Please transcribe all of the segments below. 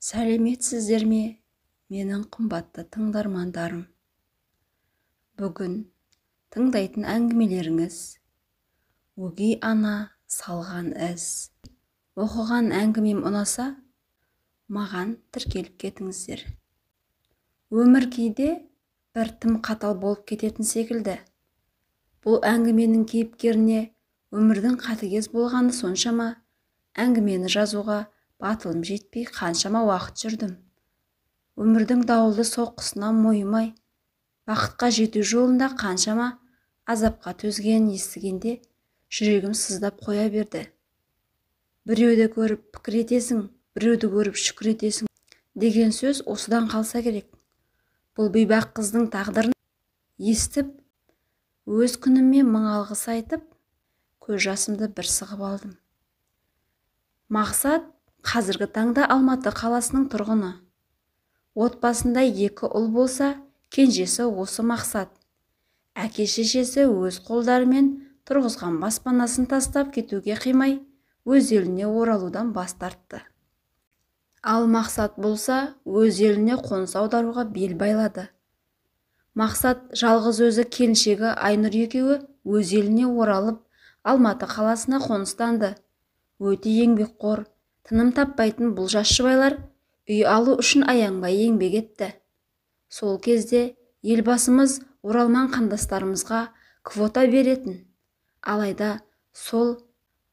Сәлеметсіздер ме, менің қымбатты тыңдармандарым? Бүгін тыңдайтын әңгімелеріңіз өгей ана салған із. Оқыған әңгімем ұнаса, маған тіркеліп кетіңіздер. Өмір кейде бір тым қатал болып кететін секілді. Бұл әңгіменің кейіпкеріне өмірдің қатыгез болғаны соншама, әңгімені жазуға батылым жетпей қаншама уақыт жүрдім. Өмірдің дауылды соққысына мойымай, бақытқа жету жолында қаншама азапқа төзгенін естігенде жүрегім сыздап қоя берді. Біреуді көріп пікір етесің, біреуді көріп шүкір етесің деген сөз осыдан қалса керек. Бұл бейбақ қыздың тағдырын естіп, өз күніме мың алғыс айтып, көз жасымды бір сығып алдым. Мақсат қазіргі таңда Алматы қаласының тұрғыны. Отбасында екі ұл болса, кенжесі осы Мақсат. Әке шешесі өз қолдарымен тұрғызған баспанасын тастап кетуге қимай, өз еліне оралудан бас тартты. Ал Мақсат болса, өз еліне қоныс аударуға бел байлады. Мақсат жалғыз өзі, келіншегі Айнұр екеуі өз еліне оралып, Алматы қаласына қоныстанды. Өте еңбекқор, тыным таппайтын бұл жас жұбайлар үй алу үшін аянбай еңбек етті. Сол кезде елбасымыз оралман қандастарымызға квота беретін. Алайда сол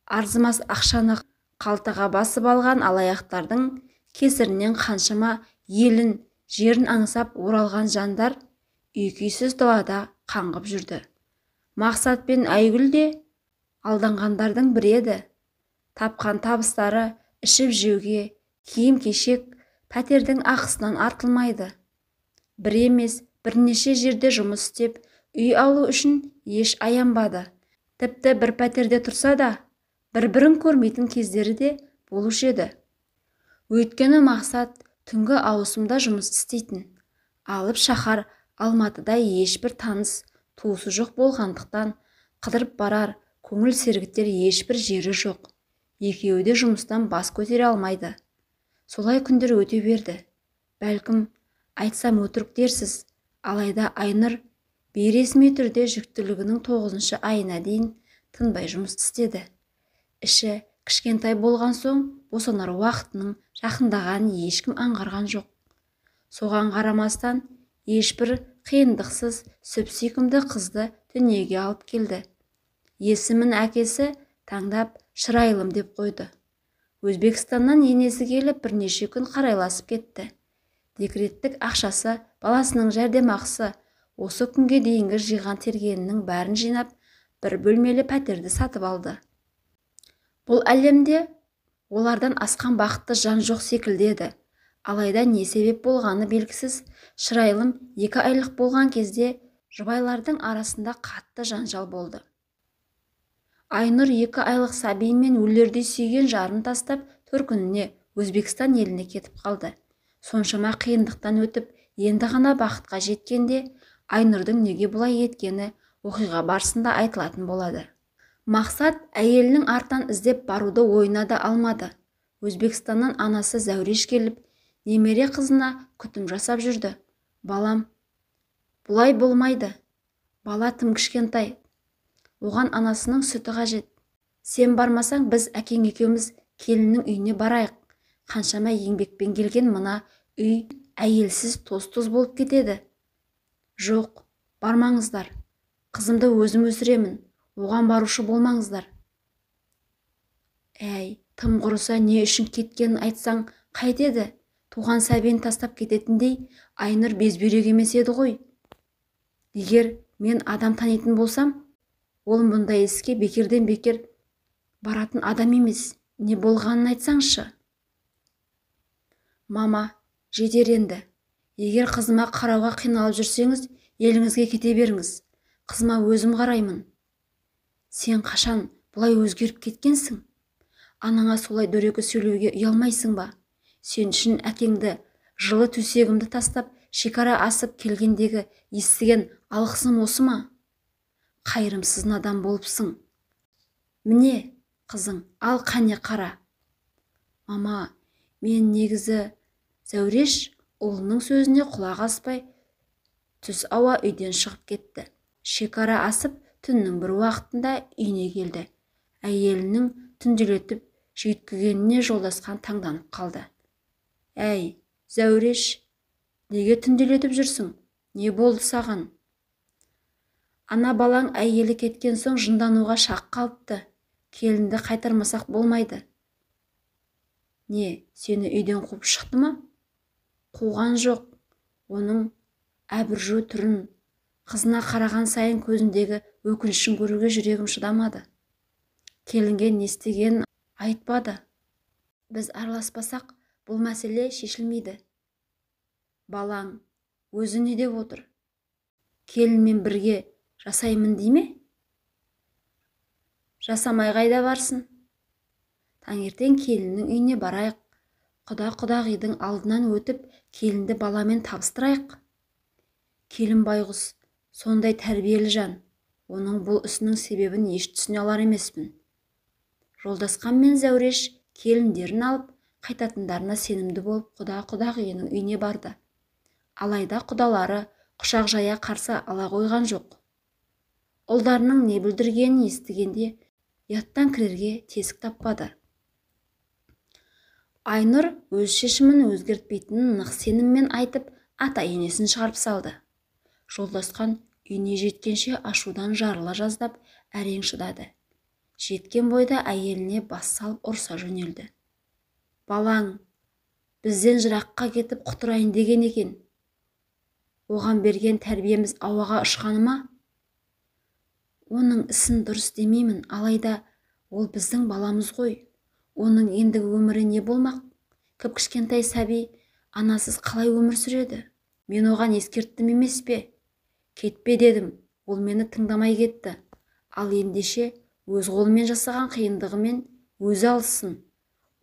арзымас ақшаны қалтаға басып алған алаяқтардың кесірінен қаншама елін, жерін аңсап оралған жандар үй-күйсіз далада қаңғып жүрді. Мақсат пен Айгүл де алданғандардың бірі еді. Тапқан табыстары ішіп жеуге, киім-кешек, пәтердің ақысынан артылмайды. Бір емес, бірнеше жерде жұмыс істеп, үй алу үшін еш аянбады. Тіпті бір пәтерде тұрса да, бір-бірін көрмейтін кездері де болушы еді. Өйткені Мақсат түнгі ауысымда жұмыс істейтін. Алып шаһар Алматыда ешбір таныс, туысы жоқ болғандықтан қыдырып барар, көңіл сергітер ешбір жері жоқ. Екеуі де жұмыстан бас көтере алмайды. Солай күндер өте берді. Бәлкім, айтсам өтірік дерсіз, алайда Айнұр бейресми түрде жүктілігінің 9 айына дейін тынбай жұмыс істеді. Іші кішкентай болған соң босанар уақытының жақындағанын ешкім аңғарған жоқ. Соған қарамастан ешбір қиындықсыз сүп-сүйкімді қызды дүниеге алып келді. Есімін әкесі таңдап Шырайлым деп қойды. Өзбекстаннан енесі келіп бірнеше күн қарайласып кетті. Декреттік ақшасы, баласының жәрдемақысы, осы күнге дейінгі жиған тергенінің бәрін жинап, бір бөлмелі пәтерді сатып алды. Бұл әлемде олардан асқан бақытты жан жоқ секілді еді. Алайда не себеп болғаны белгісіз, Шырайлым 2 айлық болған кезде жұбайлардың арасында қатты жанжал болды. Айнұр 2 айлық сәбиімен өлердей сүйген жарын тастап, төркініне Өзбекстан еліне кетіп қалды. Соншама қиындықтан өтіп, енді ғана бақытқа жеткенде Айнұрдың неге бұлай еткені оқиға барысында айтылатын болады. Мақсат әйелінің артынан іздеп баруды ойына да алмады. Өзбекстаннан анасы Зәуреш келіп, немере қызына күтім жасап жүрді. Балам, бұлай болмайды. Бала тым кішкентай. Оған анасының сүті қажет. Сен бармасаң, біз әкең екеуміз келіннің үйіне барайық. Қаншама еңбекпен келген мына үй әйелсіз тоз-тоз болып кетеді. Жоқ, бармаңыздар. Қызымды өзім өсіремін. Оған барушы болмаңыздар. Әй, тым құрыса не үшін кеткенін айтсаң қайтеді? Туған сәбиін тастап кететіндей Айнұр безбүйрек емес еді ғой. Егер мен адам танитын болсам, ол мұндай іске бекерден бекер баратын адам емес. Не болғанын айтсаңшы. Мама, жетер енді. Егер қызыма қарауға қиналып жүрсеңіз, еліңізге кете беріңіз. Қызыма өзім қараймын. Сен қашан бұлай өзгеріп кеткенсің? Анаңа солай дөрекі сөйлеуге ұялмайсың ба? Сен үшін әкеңді, жылы төсегімді тастап, шекара асып келгендегі естіген алғысым осы ма? Қайырымсыз надан болыпсың. Міне, қызың, ал қане қара. Мама, мен негізі Зәуреш ұлының сөзіне құлақ аспай түс ауа үйден шығып кетті. Шекара асып түннің бір уақытында үйіне келді. Әйелінің түнделетіп жүйткігеніне Жолдасқан таңданып қалды. Әй, Зәуреш, неге түнделетіп жүрсің? Не болды саған? Ана балаң әйелі кеткен соң жындануға шақ қалыпты. Келінді қайтармасақ болмайды. Не, сені үйден қуып шықты ма? Қуған жоқ. Оның әбіржу түрін, қызына қараған сайын көзіндегі өкінішін көруге жүрегім шыдамады. Келінге не істегенін айтпады. Біз араласпасақ, бұл мәселе шешілмейді. Балаң өзі не деп отыр? Келінмен бірге жасаймын дей ме? Жасамай қайда барсын? Таңертең келіннің үйіне барайық. Құда-құдағидың алдынан өтіп, келінді баламен табыстырайық. Келін байғұс сондай тәрбиелі жан. Оның бұл ісінің себебін еш түсіне алар емеспін. Жолдасқан мен Зәуреш келіндерін алып, қайтатындарына сенімді болып құда-құдағиының үйіне барды. Алайда құдалары құшақ жая қарсы ала қойған жоқ. Ұлдарының не бүлдіргенін естігенде ұяттан кірерге тесік таппады. Айнұр өз шешімін өзгертпейтінін нық сеніммен айтып, ата-енесін шығарып салды. Жолдасқан үйіне жеткенше ашудан жарыла жаздап, әрең шыдады. Жеткен бойда әйеліне бас салып ұрса жөнелді. Балаң бізден жыраққа кетіп құтырайын деген екен. Оған берген тәрбиеміз ауаға ұшқаны ма? Оның ісін дұрыс демеймін, алайда ол біздің баламыз ғой. Оның ендігі өмірі не болмақ? Кіп-кішкентай сәби анасыз қалай өмір сүреді? Мен оған ескерттім емес пе? Кетпе дедім, ол мені тыңдамай кетті. Ал ендеше өз қолымен жасаған қиындығымен өзі алыссын.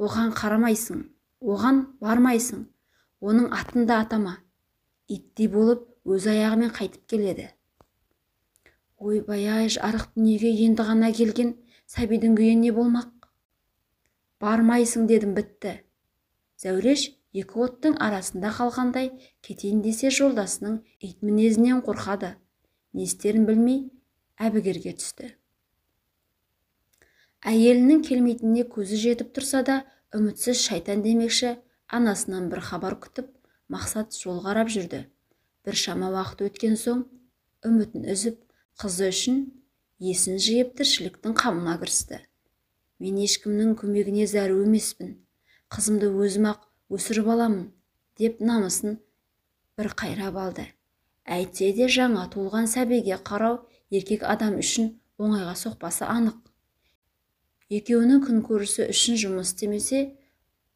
Оған қарамайсың, оған бармайсың, оның атын да атама. Иттей болып өз аяғымен қайтып келеді. Ойбай-ай, жарық дүниеге енді ғана келген сәбидің күйі не болмақ? Бармайсың дедім, бітті. Зәуреш екі оттың арасында қалғандай кетейін десе жолдасының ит мінезінен қорқады. Не істерін білмей әбігерге түсті. Әйелінің келмейтініне көзі жетіп тұрса да, үмітсіз шайтан демекші, анасынан бір хабар күтіп, Мақсат жол қарап жүрді. Біршама уақыт өткен соң үмітін үзіп, қызы үшін есін жиып тіршіліктің қамына кірісті. Мен ешкімнің көмегіне зәру емеспін. Қызымды өзім-ақ өсіріп аламын, деп намысын бір қайрап алды. Әйтсе де жаңа туылған сәбиге қарау еркек адам үшін оңайға соқпасы анық. Екеуінің күнкөрісі үшін жұмыс істемесе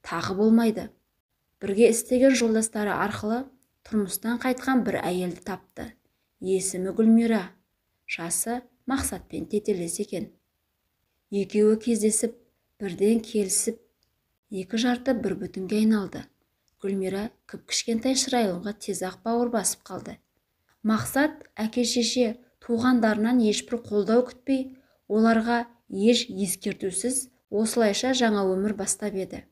тағы болмайды. Бірге істеген жолдастары арқылы тұрмыстан қайтқан бір әйелді тапты. Есімі Гүлмира, жасы Мақсатпен тетелес екен. Екеуі кездесіп, бірден келісіп, екі жарты бір бүтінге айналды. Гүлмира кіп-кішкентай шырайлымға тез-ақ бауыр басып қалды. Мақсат әке-шеше туғандарынан ешбір қолдау күтпей, оларға еш ескертусіз осылайша жаңа өмір бастап еді.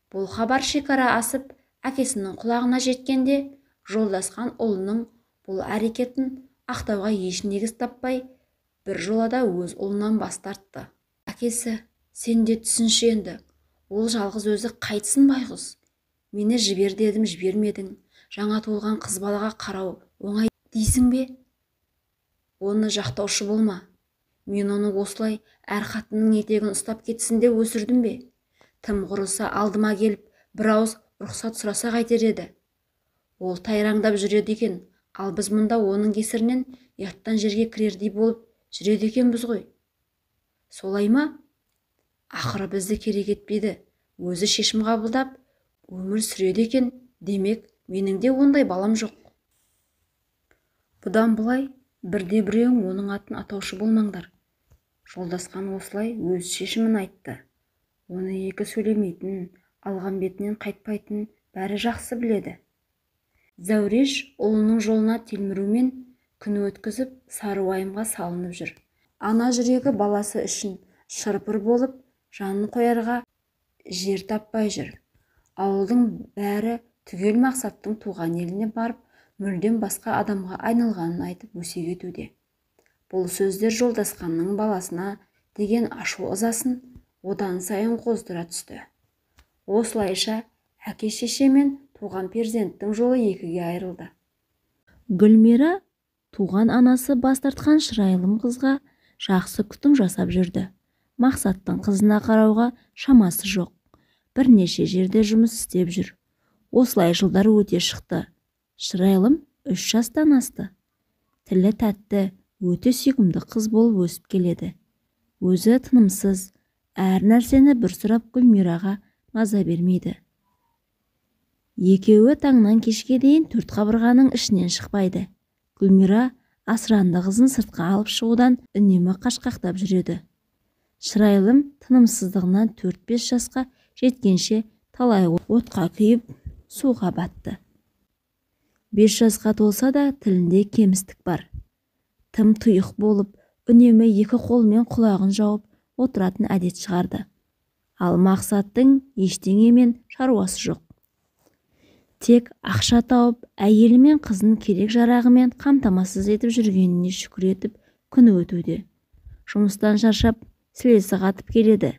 Бұл хабар шекара асып, әкесінің құлағына жеткенде, Жолдасқан ұлының бұл әрекетін ақтауға еш негіз таппай, бір жолада өз ұлынан бас тартты. Әкесі, сен де түсінші енді, ол жалғыз өзі қайтсын байғұс. Мені жібер дедім, жібермедің. Жаңа туылған қыз балаға қарау оңай дейсің бе? Оны жақтаушы болма. Мен оны осылай әр қатынның етегін ұстап кетсін деп өсірдім бе? Тым құрыса алдыма келіп, бір ауыз рұқсат сұраса қайтер еді. Ол тайраңдап жүреді екен, ал біз мұнда оның кесірінен ұяттан жерге кірердей болып жүреді екенбіз ғой. Солай ма? Ақыры бізді керек етпейді. Өзі шешім қабылдап, өмір сүреді екен, демек, менің де ондай балам жоқ. Бұдан былай бірде біреуің оның атын атаушы болмаңдар. Жолдасқан осылай өз шешімін айтты. Оны екі сөйлемейтін, алған бетінен қайтпайтын бәрі жақсы біледі. Зәуреш ұлының жолына телмірумен күн өткізіп, сары уайымға салынып жүр. Ана жүрегі баласы үшін шырпыр болып, жанын қоярға жер таппай жүр. Ауылдың бәрі Түгел Мақсаттың туған еліне барып, мүлдем басқа адамға айналғанын айтып өсек етуде. Бұл сөздер Жолдасханның баласына деген ашу-ызасын одан сайын қоздыра түсті. Осылайша әке-шеше мен туған перзенттің жолы екіге айырылды. Гүлмира туған анасы бас тартқан шырайлым қызға жақсы күтім жасап жүрді. Мақсаттың қызына қарауға шамасы жоқ. Бірнеше жерде жұмыс істеп жүр. Осылай жылдар өте шықты. Шырайлым 3 жастан асты. Тілі тәтті, өте сүйкімді қыз болып өсіп келеді. Өзі тынымсыз, әр нәрсені бір сұрап Гүлмираға маза бермейді. Екеуі таңнан кешке дейін 4 қабырғаның ішінен шықпайды. Гүлмира асыранды қызын сыртқа алып шығудан үнемі қашқақтап жүреді. Шырайлым тынымсыздығынан 4-5 жасқа жеткенше талай отқа күйіп, суға батты. 5 жасқа толса да тілінде кемістік бар. Тым тұйық болып, үнемі екі қолымен құлағын жауып отыратын әдет шығарды. Ал Мақсаттың ештеңемен шаруасы жоқ. Тек ақша тауып, әйелі мен қызын керек жарағымен қамтамасыз етіп жүргеніне шүкір етіп күні өтуде. Жұмыстан шаршап, сілесі қатып келеді.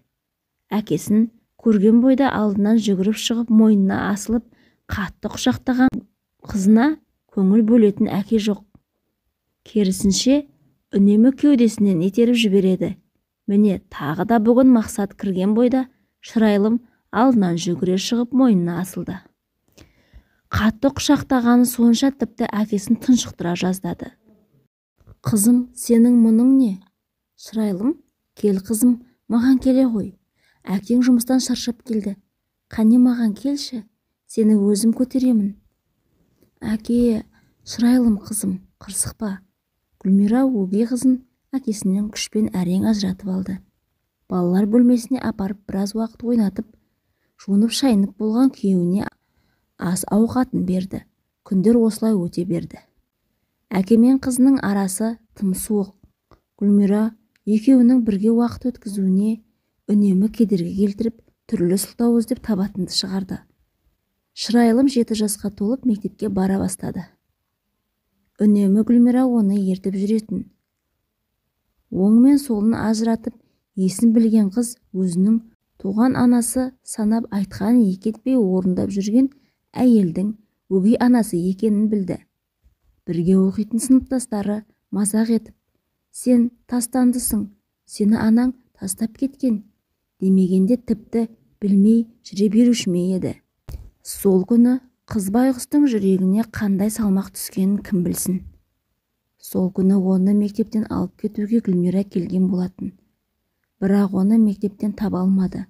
Әкесін көрген бойда алдынан жүгіріп шығып, мойнына асылып, қатты құшақтаған қызына көңіл бөлетін әке жоқ. Керісінше, үнемі кеудесінен итеріп жібереді. Міне, тағы да бүгін Мақсат кірген бойда шырайлым алдынан жүгіре шығып мойнына асылды. Қатты құшақтағаны сонша тіпті әкесін тұншықтыра жаздады. Қызым, сенің мұның не? Шырайлым, кел қызым, маған келе ғой. Әкең жұмыстан шаршап келді. Қане маған келші, сені өзім көтеремін. Әке, шырайлым қызым, қырсықпа. Гүлмира өгей қызын әкесінен күшпен әрең ажыратып алды. Балалар бөлмесіне апарып біраз уақыт ойнатып, жуынып шайынып болған күйеуіне ас ауқатын берді. Күндер осылай өте берді. Әке мен қызының арасы тым суық. Гүлмира екеуінің бірге уақыт өткізуіне үнемі кедергі келтіріп, түрлі сылтау іздеп табатынды шығарды. Шырайлым 7 жасқа толып мектепке бара бастады. Үнемі Гүлмира оны ертіп жүретін. Оң мен солын ажыратып, есін білген қыз өзінің туған анасы санап айтқанын екі етпей орындап жүрген әйелдің өгей анасы екенін білді. Бірге оқитын сыныптастары мазақ етіп, сен тастандысың, сені анаң тастап кеткен демегенде тіпті білмей жүре беруші ме еді. Сол күні қыз байғұстың жүрегіне қандай салмақ түскенін кім білсін. Сол күні оны мектептен алып кетуге Гүлмира келген болатын. Бірақ оны мектептен таба алмады.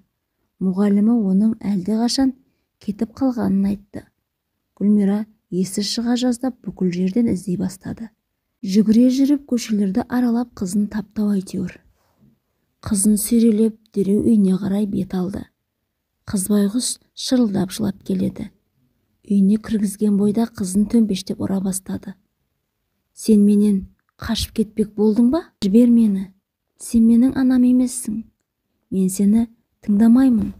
Мұғалімі оның әлдеқашан кетіп қалғанын айтты. Гүлмира есі шыға жаздап бүкіл жерден іздей бастады. Жүгіре жүріп көшелерді аралап қызын таптау әйтеуір. Қызын сүйрелеп дереу үйіне қарай бет алды. Қыз байғұс шырылдап жылап келеді. Үйіне кіргізген бойда қызын төмпештеп ұра бастады. Сен менен қашып кетпек болдың ба? Жібер мені. Сен менің анам емессің. Мен сені тыңдамаймын.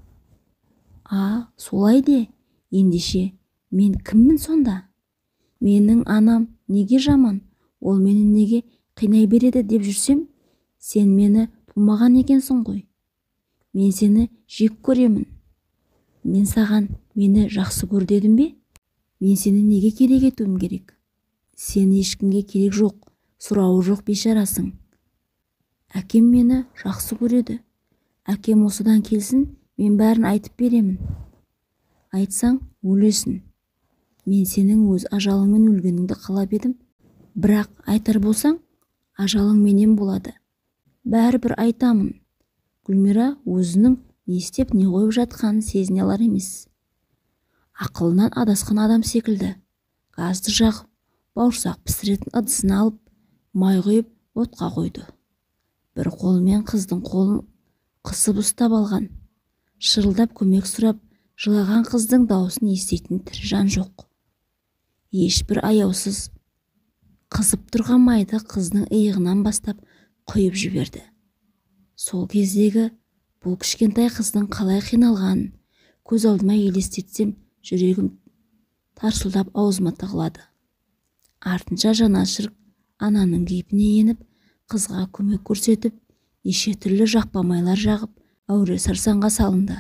А, солай де, ендеше, мен кіммін сонда? Менің анам неге жаман, ол мені неге қинай береді деп жүрсем, сен мені тумаған екенсің ғой. Мен сені жек көремін. Мен саған мені жақсы көр дедім бе? Мен сені неге керек етуім керек? Сен ешкімге керек жоқ, сұрауы жоқ бейшарасың. Әкем мені жақсы көреді. Әкем осыдан келсін, мен бәрін айтып беремін. Айтсаң, өлесің. Мен сенің өз ажалыңмен өлгеніңді қалап едім. Бірақ айтар болсаң, ажалың менен болады. Бәрібір айтамын. Гүлмира өзінің не істеп не қойып жатқанын сезіне алар емес. Ақылынан адасқан адам секілді. Газды жағып, бауырсақ пісіретін ыдысын алып, май құйып отқа қойды. Бір қолымен қыздың қолын қысып ұстап алған. Шырылдап көмек сұрап, жылаған қыздың даусын еститін тірі жан жоқ. Ешбір аяусыз қызып тұрған майды қыздың иығынан бастап құйып жіберді. Сол кездегі бұл кішкентай қыздың қалай қиналғанын көз алдыма елестетсем, жүрегім тарсылдап аузыма тығылады. Артынша жанашыр ананың кейпіне еніп, қызға көмек көрсетіп, неше түрлі жақпа майлар жағып, әуре-сарсаңға салынды.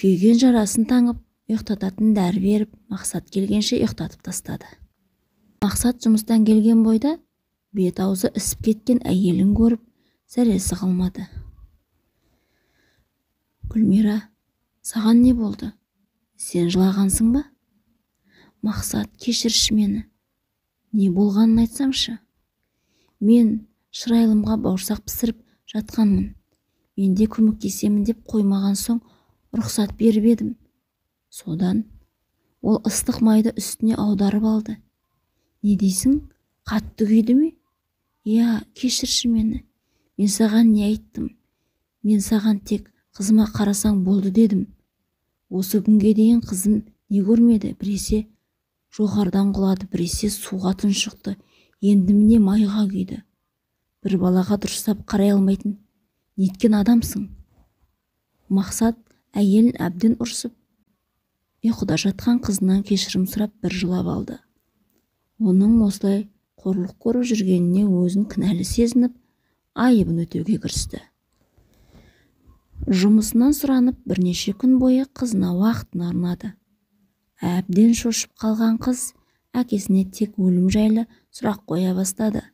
Күйген жарасын таңып, ұйықтататын дәрі беріп, Мақсат келгенше ұйықтатып тастады. Мақсат жұмыстан келген бойда бет аузы ісіп кеткен әйелін көріп, зәресі қалмады. Гүлмира, саған не болды? Сен жылағансың ба? Мақсат, кешірші мені. Не болғанын айтсаңшы. Мен шырайлымға бауырсақ пісіріп жатқанмын. Мен де көмектесемін деп қоймаған соң рұқсат беріп едім. Содан ол ыстық майды үстіне аударып алды. Не дейсің? Қатты күйді ме? Иә, кешірші мені. Мен саған не айттым? Мен саған тек қызыма қарасаң болды дедім. Осы күнге дейін қызым не көрмеді? Біресе жоғарыдан құлады, біресе суға тұншықты. Енді міне майға күйді. Бір балаға дұрыстап қарай алмайтын неткен адамсың? Мақсат әйелін әбден ұрсып, ұйқыда жатқан қызынан кешірім сұрап бір жылап алды. Оның осылай қорлық көріп жүргеніне өзін кінәлі сезініп, айыбын өтеуге кірісті. Жұмысынан сұранып, бірнеше күн бойы қызына уақытын арнады. Әбден шошып қалған қыз әкесіне тек өлім жайлы сұрақ қоя бастады.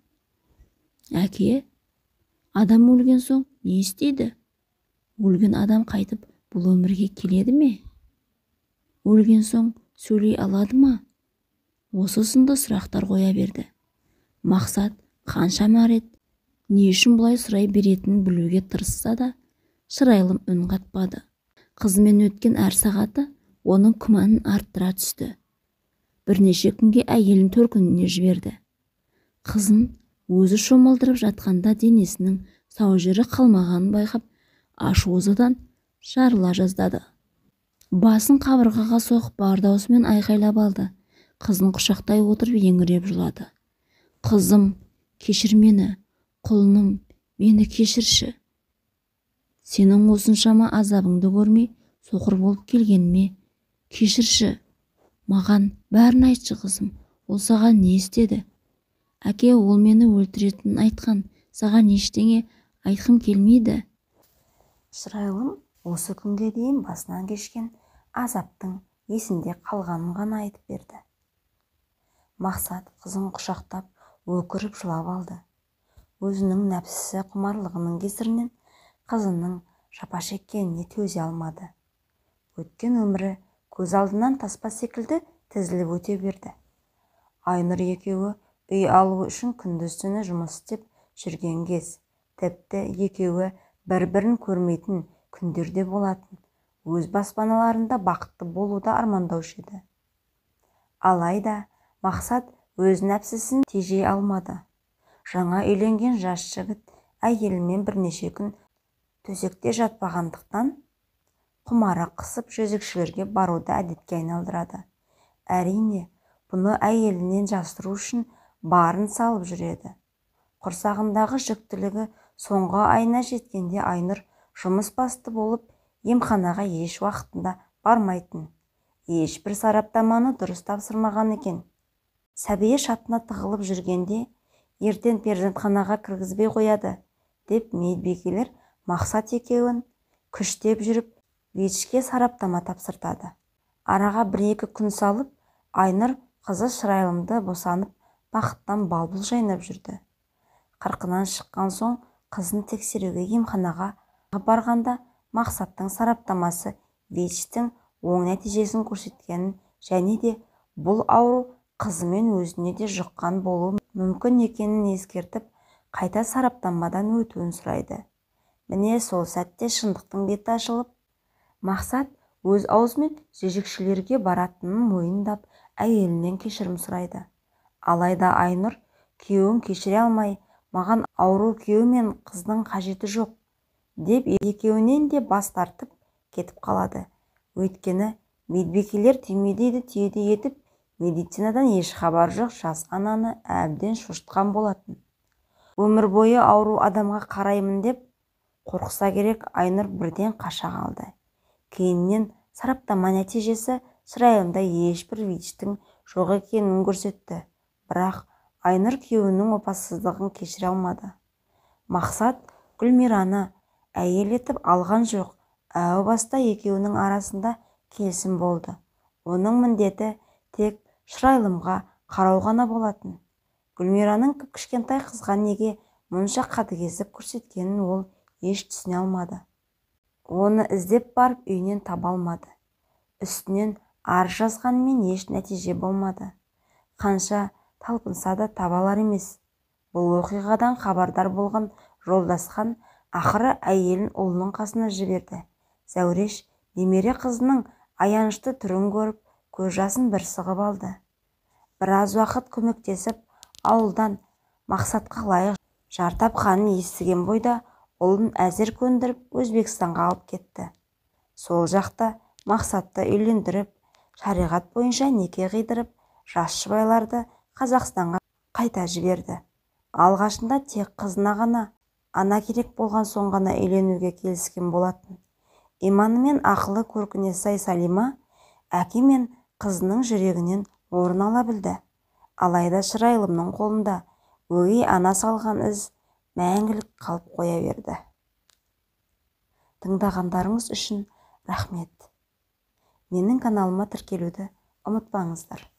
Әке, адам өлген соң не істейді? Өлген адам қайтып бұл өмірге келеді ме? Өлген соң сөйлей алады ма? Осы сынды сұрақтар қоя берді. Мақсат қаншама рет не үшін бұлай сұрай беретінін білуге тырысса да, шырайлым үн қатпады. Қызымен өткен әр сағаты оның күмәнін арттыра түсті. Бірнеше күнге әйелін төркініне жіберді. Қызын өзі шомылдырып жатқанда денесінің сау жері қалмағанын байқап, ашу-ызадан жарыла жаздады. Басын қабырғаға соғып, бар даусымен айқайлап алды. Қызын құшақтай отырып еңіреп жылады. Қызым, кешір мені, құлыным, мені кешірші. Сенің осыншама азабыңды көрмей, соқыр болып келгеніме кешірші. Маған бәрін айтшы, қызым, ол саған не істеді? Әке, ол мені өлтіретінін айтқан, саған ештеңе айтқым келмейді. Шырайлым осы күнге дейін басынан кешкен азаптың есінде қалғанын ғана айтып берді. Мақсат қызын құшақтап, өкіріп жылап алды. Өзінің нәпсісі құмарлығының кесірінен қызының жапа шеккеніне төзе алмады. Өткен өмірі көз алдынан таспа секілді тізіліп өте берді. Айнұр екеуі үй алу үшін күндіз-түні жұмыс істеп жүрген кез, тіпті екеуі бір-бірін көрмейтін күндерде болатын. Өз баспаналарында бақытты болуды армандаушы еді. Алайда Мақсат өз нәпсісін тежей алмады. Жаңа үйленген жас жігіт әйелімен бірнеше күн төсекте жатпағандықтан құмары қысып жезөкшелерге баруды әдетке айналдырады. Әрине, бұны әйелінен жасыру үшін барын салып жүреді. Құрсағындағы жүктілігі соңғы айына жеткенде Айнұр жұмыс басты болып, емханаға еш уақытында бармайтын. Ешбір сараптаманы дұрыс тапсырмаған екен. Сәбиі шатына тығылып жүргенде, ертең перзентханаға кіргізбей қояды, деп медбикелер Мақсат екеуін күштеп жүріп, ВИЧ-ке сараптама тапсыртады. Араға бір-екі күн салып, Айнұр қызы Шырайлымды босанып, бақыттан балбұл жайнап жүрді. Қырқынан шыққан соң қызын тексеруге емханаға барғанда Мақсаттың сараптамасы ВИЧ-тің оң нәтижесін көрсеткенін және де бұл ауру қызымен өзіне де жұққан болуы мүмкін екенін ескертіп, қайта сараптамадан өтуін сұрайды. Міне сол сәтте шындықтың беті ашылып, Мақсат өз аузымен жезөкшелерге баратынын мойындап, әйелінен кешірім сұрайды. Алайда Айнұр күйеуін кешіре алмай, маған ауру күйеу мен қыздың қажеті жоқ, деп екеуінен де бас тартып кетіп қалады. Өйткені медбикелер түймедейді түйедей етіп, медицинадан еш хабар жоқ жас ананы әбден шошытқан болатын. Өмір бойы ауру адамға қараймын деп қорықса керек, Айнұр бірден қаша қалды. Кейіннен сараптама нәтижесі Шырайлымда ешбір ВИЧ-тің жоқ екенін көрсетті. Бірақ Айнұр күйеуінің опасыздығын кешіре алмады. Мақсат Гүлмираны әйел етіп алған жоқ. Әу баста екеуінің арасында келісім болды. Оның міндеті тек Шырайлымға қарау ғана болатын. Гүлмираның кіп-кішкентай қызға неге мұнша қатыгездік көрсеткенін ол еш түсіне алмады. Оны іздеп барып үйінен таба алмады. Үстінен арыз жазғанымен еш нәтиже болмады. Қанша талпынса да таба алар емес. Бұл оқиғадан хабардар болған Жолдасхан ақыры әйелін ұлының қасына жіберді. Зәуреш немере қызының аянышты түрін көріп, көз жасын бір сығып алды. Біраз уақыт көмектесіп, ауылдан Мақсатқа лайық жар тапқанын естіген бойда ұлын әзер көндіріп, Өзбекстанға алып кетті. Сол жақта Мақсатты үйлендіріп, шариғат бойынша неке қидырып, жас жұбайларды Қазақстанға қайта жіберді. Алғашында тек қызына ғана ана керек болған соң ғана үйленуге келіскен болатын. Иманы мен ақылы көркіне сай Салима әке мен қызының жүрегінен орын ала білді. Алайда Шырайлымның қолында өгей ана салған із мәңгілік қалып қоя берді. Тыңдағандарыңыз үшін рахмет. Менің каналыма тіркелуді ұмытпаңыздар.